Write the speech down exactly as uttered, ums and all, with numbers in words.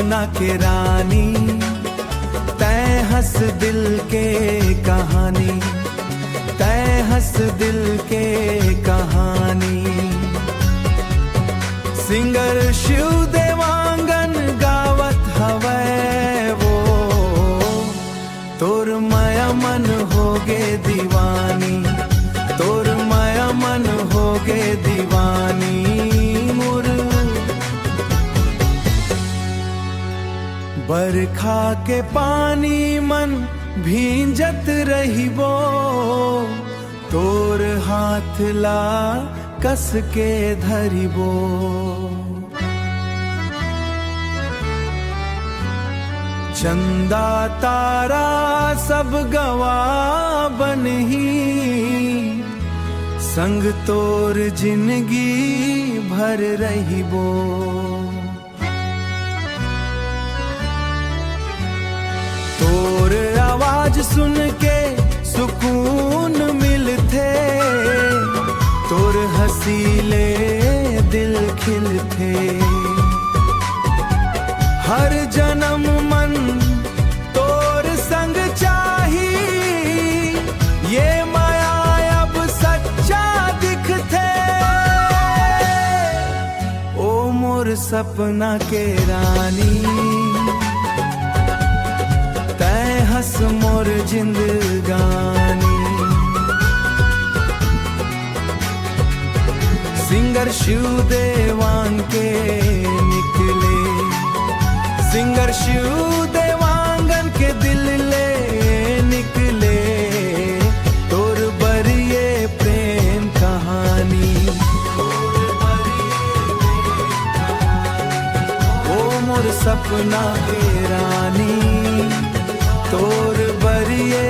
ना के रानी, तै हंस दिल के कहानी, तै हंस दिल के कहानी। सिंगर शिव देवांगन गावत हवै वो, तोर मया मन होगे दीवानी, तोर मया मन होगे दीवानी। मोर बरखा के पानी मन भींजत रहिबो, तोर हाथ ला कस के धरिबो। चंदा तारा सब गवाह बनही, संग तोर जिंदगी भर रहिबो। तोर आवाज सुन के सुकून मिलथे, तोर हंसी ले दिल खिलथे। हर जन्म मन तोर संग चाही, ये माया अब सच्चा दिखथे। ओ मोर सपना के रानी, तै हंस मोर जिंदगानी। सिंगर शिव देवांग के निकले, सिंगर शिव देवांगन के दिल ले निकले, तोर बर ये प्रेम कहानी। ओ मोर सपना के रानी, तोर बर ये